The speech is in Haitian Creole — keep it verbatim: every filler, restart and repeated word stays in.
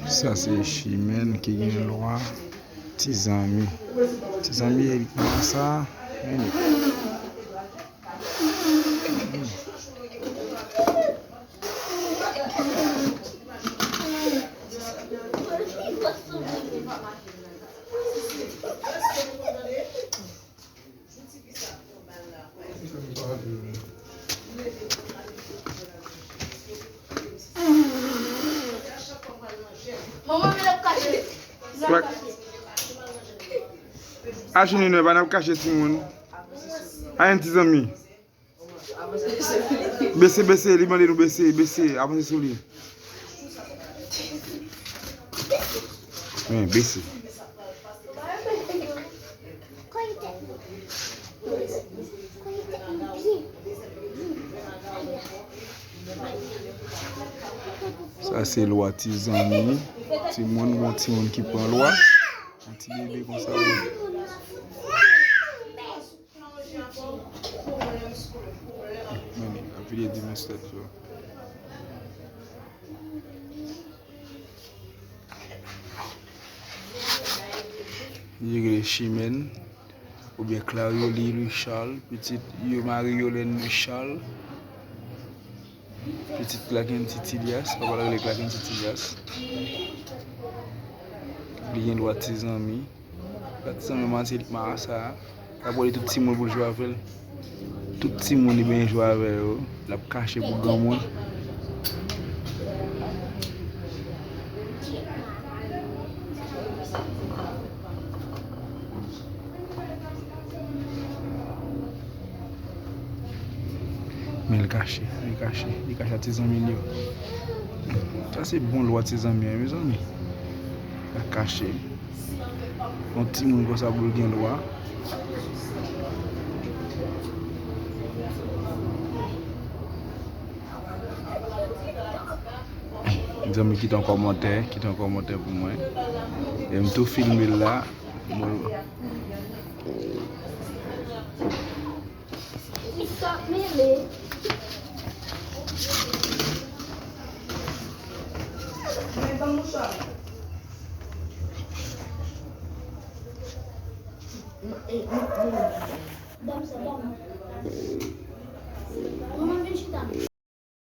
Sa se chimèn ki gen lwa ti zanmi. Ti zanmi e li kòmanse a. Aji nou pa n ap kache timoun. Ayen ti zanmi. Bese, bese, li mande nou bese, bese, avanse sou li. Men, bese. Sa se lwa ti zanmi. Timoun, gon timoun ki pran lwa. Yon ti bebe konsa, wi. Men, ap vide dimens tèt yo. Li rele Chimèn, oubyen Clarioli Louis Charles, pitit yo mari Yolène Louis Charles. Pitit Clackeny Titilyas, papa l rele Clackeny Titilyas. Li gen lwa ti zanmi. Lwa ti zanmi, man, se li k marasa a. L ap rele tout timoun pou l jwe avè l. Tout timoun li benyen jwe avè yo. L ap kache pou granmoun. Men l kache, li kache, li kache a ti zanmi l yo. Sa se bon lwa ti zanmi an, mezanmi. L ap kache. Yon timoun konsa pou l gen lwa. Zanmi, kite yon kòmantè, kite yon kòmantè pou mwen. E m tou filme l la. Mwen